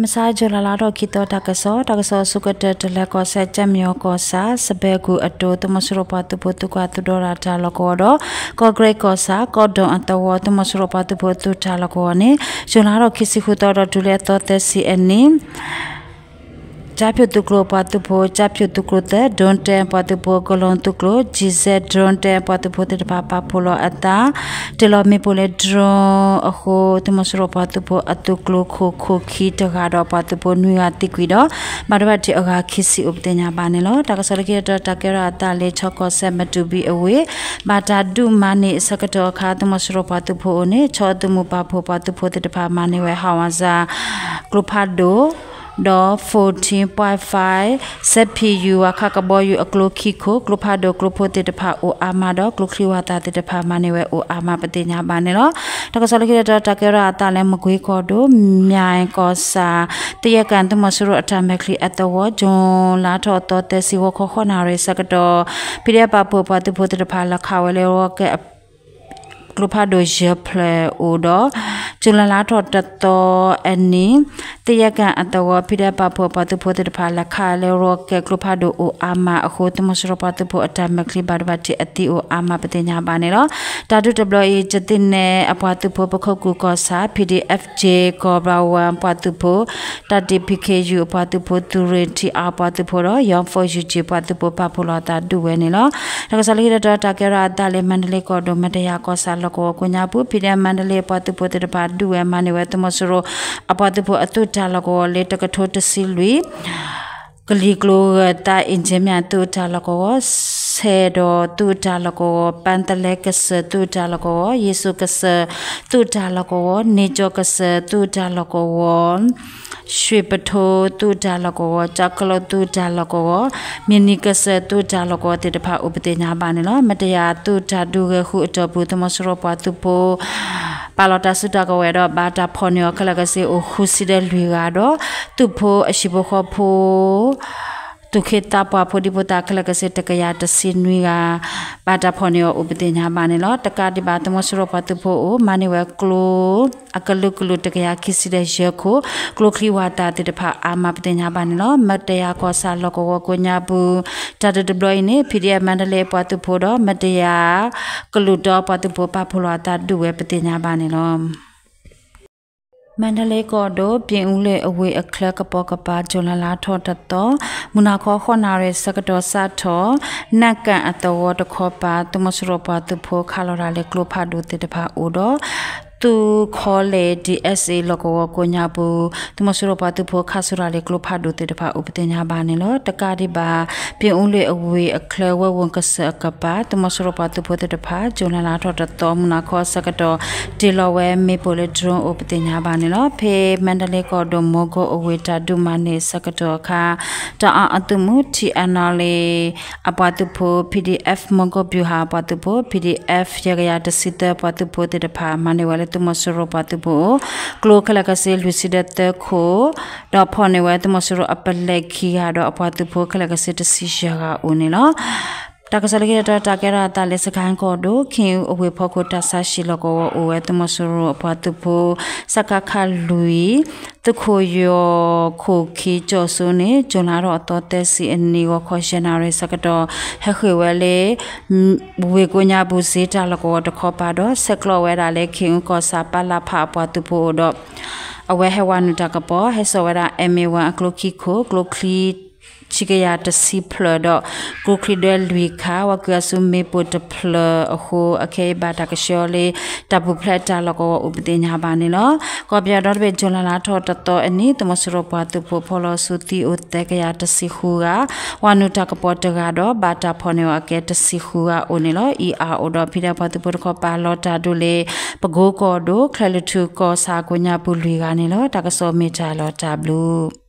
မဆါ July လါထီၣ်ခံသီတၢ်ကစီၣ်, တၢ်ကစီၣ်အဆိကတၢၢ် တလဲၤကီၢ်စဲၣ် ကၠဲၣ်မံယီၤကီၢ်ဆၣ် စဘဲၣ်ကူၣ်အတိ သုးမီၤစိရိၤပှၤသုးဖိသုးကွၢ်သုးဒီတၢ်လီၢ်ကဝီၤဒီး ကီၢ်ကရ့ၣ်ကီၢ်ဆၣ် ကီၢ်ဒိၣ်အသဝီ သုးမီၤစိရိၤပှၤသုးဖိသုးတၢ်လီၢ်ကဝီၤန့ၣ် July လါထီၣ်ခံဆံဃုသီဒီးတုၤလၢအသီသၢဆံအနံၤ ကၠၢဖၠိၣ်သုးကျိၤအပှၤသုးဖိ ကၠၢဖၠိၣ်သုးကျိၤသၢ ဒြိတၢအပှၤသုးဖိ ကလီသုးကျိၤ ကၠံၣ်စဲၣ် ဒြိတၢအပှၤသုးဖိသ့ၣ်တဖၣ်ပာ်ဖှိၣ်လီၤအသး တ့ၢ်လီၤမ့ၣ်ပိၢ်လၢ ဒြိအဃိ သုးမီၤစိရိၤပှၤသုးဖိအသုးကျိၤခိၣ်ခိၣ်ခံတဂၤဒီးပှၤသုးဖိနွံဂၤသံကွံာ်ဒီး ဘၣ်ဒိဘၣ်ထံးအဂၤခံဆံအိၣ်ပသ့ၣ်ညါဘၣ်န့ၣ်လီၤ. တၢ်ကစီၣ်လၢခံတတီၤ တၢ်ကဲထီၣ်အသးလၢ ခၠီကီၢ်စဲၣ် မတူၢ်ဘံၣ်အဝ့ၢ် ဘၣ်တၢ်ဒုးမၤန့ၢ်အဆၢကတီၢ်အခါ သုးမီၤစိရိၤပှၤသုးဖိအအိၣ်န့ၣ် ခၠီအသုးမုၢ်ပာ်ဖှိၣ်ပှၤသုးဖိသ့ၣ်တဖၣ်မၤန့ၢ်ဝဲ ဟးဝးစၢ် ကျိဖးဒိၣ် ဒီး fourteen point five စဲးဖံးယူၤ ဝၤခးကဘီယူၤအကျိခံခိၣ် ကျိဖးဒိၣ်ကျိဖိသ့ၣ်တဖၣ်အိၣ်အါမးဒီး ကျိချံဝၤသးသ့ၣ်တဖၣ်မၤန့ၢ်ဝဲအိၣ်အါမးပသ့ၣ်ညါဘၣ်န့ၣ်လီၤ. တၢ်ကစီၣ်လၢခံတတီၤ တၢ်ကဲထီၣ်အသးလၢ မကွ့ကီၢ်ဒိၣ် မၠဲၣ်ကီၢ်ဆၣ် သယဲၣ်ကၣ် သုးမီၤစိရိၤအတၢ်မဲာ်ချံအသဝီ ကၠူၤလါထီၣ်သီသၢဆံ ဂီၤခီဃိးနၣ်ရံၣ်ဆၢကတီၢ် ဖံးဒဲးပာ်ဖှိၣ်ပှၤသုးဖိသ့ၣ်တဖၣ် လဲၤခးဝဲလၢရီကဲး ကျိဖးဒိၣ်ယဲၢ်ဖျၢၣ်အိၣ်ဒီး ကၠူၤလါလါထီၣ်တသီအနံၤ သယဲၣ်ကၣ်အသဝီ ဖံးဒဲးပာ်ဖှိၣ်ပှၤသုးဖိသ့ၣ်တဖၣ် လဲၤခးလၢရီကဲးကျိဖးဒိၣ်အိၣ်အါမးအဃိ သုးမီၤစိရိၤပှၤသုးဖိအတၢ်မဲာ်ချံဘၣ်ဒိဘၣ်ထံးအသံအိၣ်အါမးပသ့ၣ်ညါဘၣ်န့ၣ်လီၤ. တၢ်ဒုးတဘျီအံၤ ကသံၣ်နဲအပှၤသုးဖိ ပခိၣ်ကူၣ်ကီၢ်ဆၣ် P D F J ကီၢ်ဘြၣ်ဝၣ်ပှၤသုးဖိ တၢ်ဒ့ၣ် P K U အပှၤသုးဖိ သုးရ့ၣ်ထံအါပှၤသုးဖိဒီး Young Force U G ပှၤသုးဖိပာ်ဖှိၣ်လီၤအသးဒုးဝဲန့ၣ်လီၤ. တၢ်ကစီၣ်လၢခံတတီၤ တၢ်ကဲထီၣ်အသးလၢ မါဒလ့ကီၢ်ဒိၣ် မတယၤကီၢ်ဆၣ်လီၢ်ကဝီၤကိးညါပူၤ ဖံးဒဲးမါဒလ့အပှၤသုးဖိသ့ၣ်တဖၣ်ဒုးဝဲမၤန့ၢ်ဝဲ သုးမီၤစိရိၤအပှၤသုးဖိအသုးတၢ်လီၢ်ကဝီၤလၢ တကထိတဆံလွံၢ် ကလံၤကျိၤဂၢၢ်သး အ့ၣ်ကၠ့မၠၣ် သုးတၢ်လီၢ်ကဝီၤ, ဆဲးဒီး သုးတၢ်လီၢ်ကဝီၤ, ပၣ်သလဲကစၢၢ် သုးတၢ်လီၢ်ကဝီၤ, ယ့ၣ်စိကစၢၢ် သုးတၢ်လီၢ်ကဝီၤ, န့ၢ်ကၠီကစၢၢ် သုးတၢ်လီၢ်ကဝီၤ, ရွှ့ၣ်ပထိ သုးတၢ်လီၢ်ကဝီၤ, ကၠီကလိ သုးတၢ်လီၢ်ကဝီၤ, မ့ၢ်နံၤကစၢၢ် သုးတၢ်လီၢ်ကဝီၤသ့ၣ်တဖၣ်အိၣ်ပသ့ၣ်ညါဘၣ်န့ၣ်လီၤ. မတယၤသုးတၢ်ဒုးဂဲၤဃုအတီၢ်ပူၤ သုးမီၤစိရိၤပှၤသုးဖိ ပာ်လီၤတၢ်စုတၢ်ကဝဲၤဒီး ဘၣ်တၢ်ဖီၣ်န့ၢ်အီၤခဲလၢာ်ခဲဆ့အိၣ်ဃုဆံဒီးလွံၢ်ဂၤဒီး သုးဖိအဟံၣ်ဖိဃီဖိ သူၣ်က့သးပှၢ်ဖိဒံဖိသၣ်ခဲလၢာ်ခဲဆ့ တကယၤတဆံနွံဂၤ ဘၣ်တၢ်ဖီၣ်န့ၢ်အီၤအိၣ်ပသ့ၣ်ညါဘၣ်န့ၣ်လီၤ. တကးဒံးဘၣ် သုးမီၤစိရိၤပှၤသုးဖိအိၣ် မၤန့ၢ်ဝဲကျိ အကလုာ်ကလုာ်တကယၤခံဆံဒီးယဲၢ်ခိၣ် ကျိချံဝၤသးသ့ၣ်တဖၣ်အါမးပသ့ၣ်ညါဘၣ်န့ၣ်လီၤ. မတယၤကီၢ်ဆၣ်လီၢ်ကဝီၤကိးညါပူၤ တၢ်ဒုးတဘျီအံၤန့ၣ် P D F မါဒလ့အပှၤသုးဖိဒီး မတယၤ ကလုာ်တီပှၤသုးဖိပာ်ဖှိၣ်လီၤအသးဒုးဝဲပသ့ၣ်ညါဘၣ်န့ၣ်လီၤ. မါဒလ့ကီၢ်ဒိၣ် ပၠ့ၣ်အူလ့ၣ်အဝ့ၢ်အချၢကပိာ်ကပၤ ကၠူၤလါလါထီၣ်တသီ မုၢ်နၤခီဃိးနၣ်ရံၣ်ဆၢကတီၢ်စးထီၣ် နၢ်ကၣ်အသဝီတခီပၤ သုးမီၤစိရိၤပှၤသုးဖိခးလီၤတၢ်လၢကျိဖးဒိၣ်သ့ၣ်တဖၣ်အိၣ်ဒီး သုးခီလဲၣ် D S A လီၢ်ကဝီၤကိးညါပူၤ သုးမီၤစိရိၤပှၤသုးဖိခးဆူၣ်တၢ်လၢကျိဖးဒိၣ်သ့ၣ်တဖၣ်အိၣ်ပသ့ၣ်ညါဘၣ်န့ၣ်လီၤ. တကးဒံးဘၣ် ပၠ့ၣ်အူလ့ၣ်အဝ့ၢ်အချၢဝဲဝိၣ်ကစၢၢ်အကပၤ သုးမီၤစိရိၤပှၤသုးဖိသ့ၣ်တဖၣ် ကၠူၤလါလါထီၣ်တသီ မုၢ်နၤခီဆၢကတီၢ် တ့ၢ်လီၤဝဲမ့ၣ်ပိၢ်လၢ drone အိၣ်ပသ့ၣ်ညါဘၣ်န့ၣ်လီၤ. ဖဲမါဒလ့ကီၢ်ဒိၣ် မိၢ်ကိၢ်အဝ့ၢ်တၢ်ဒုးမၤန့ၢ်ဆၢကတီၢ်အခါ တအၣ်အသုးမုၢ် ထံၣ်အနီၣ်လ့ အပှၤသုးဖိ P D F မိၢ်ကိၢ်ဗျူဟာအပှၤသုးဖိ P D F ယဲၢ်ကယၤတဆံသၢပှၤသုးဖိသ့ၣ်တဖၣ် မၤန့ၢ်ဝဲလၢသုးမီၤစိရိၤပှၤသုးဖိ ကျိခဲလၢာ်ခဲဆ့လွံၢ်ဆံဒီးသၢခိၣ် ဒီးဖီၣ်န့ၢ်ဝဲသုးမီၤစိရိၤအပလဲၣ်ခံဂၤဒီးအပှၤသုးဖိခဲလၢာ်ခဲဆ့တဆံယဲၢ်ဂၤအိၣ်န့ၣ်လီၤ. တၢ်ကစီၣ်လၢခံတတီၤ တၢ်ကဲထီၣ်အသးလၢ စကဲၣ်ကီၢ်ဒိၣ် ခ့ၣ်အူအဝ့ၢ်ဖီခိၣ်တၢ်ဆါဟံၣ်လီၢ်ကဝီၤအိၣ်ဝဲ သုးမီၤစိရိၤအပှၤသုးဖိ စကခ လွံၢ် သုးခိၣ်ယီၤခိၣ်ခံကၠီၣ်စိန့ၣ် ကၠူၤလါထီၣ်အသီသၢဆံအနံၤ ဂီၤခီယဲၢ်နၣ်ရံၣ်ဆၢကတီၢ် ဟဲဃ့ၢ်ဝဲလၢ ဝ့ၢ်ကိးညါပူၤစ့တၢ်လီၢ်ကဝီၤတခီပၤဒီး ဆဲးကျိးဝဲဒၣ်လၢ ခ့ၣ်အူကီၢ်ဆၣ် ပလဖ အပှၤသုးဖိအိၣ်ဒီး အဝဲဟဲဝးနုာ်တၢ်ကပီၤ ဟဲစိာ်ဝဲဒၣ် M A one အကျိခံခိၣ် ကျိချံ ဆံကယၤတဆံဖျၢၣ်ဒီး ကျိချံဒွဲလွံၢ်ခါ ဝဲကွံာ်အီၤဆူမ့ၣ်ပိၢ်တဖျၢၣ်အဃိ အခဲအံၤဘၣ်တၢ်ကဆှၢလၢ တၢ်ပူၤဖျဲးတၢ်လီၢ်ကဝီၤအိၣ်ပသ့ၣ်ညါဘၣ်န့ၣ်လီၤ. ကီၢ်ပယီၤဒီတဘ့ၣ် ကၠူၤလါလါထီၣ်တသီအနံၤ သုးမီၤစိရိၤပှၤသုးဖိဖီၣ်လီၤဆူသံအိၣ်သၢကယၤတဆံဃုဂၤ ဝးနုာ်တၢ်ကပီၤတဂၤဒီး ဘၣ်တၢ်ဖီၣ်န့ၢ်အီၤအကဲတဆံဃုဂၤအိၣ်န့ၣ်လီၤ. အံၤအါအိၣ်ဒီး ဖံးဒဲးပှၤသုးဖိတခီပၤလီၤတၢ်ဒုးလၢ ပကိကီၢ်ဒိၣ် ချဲးလွီၢ်ထူၣ်ကီၢ်ဆၣ်ကိးညါပူၤလွံၢ်ဂၤန့ၣ်လီၤ. တၢ်ကစီၣ်မ့ၢ်တၢ်လီၤတၢ်ဘျုး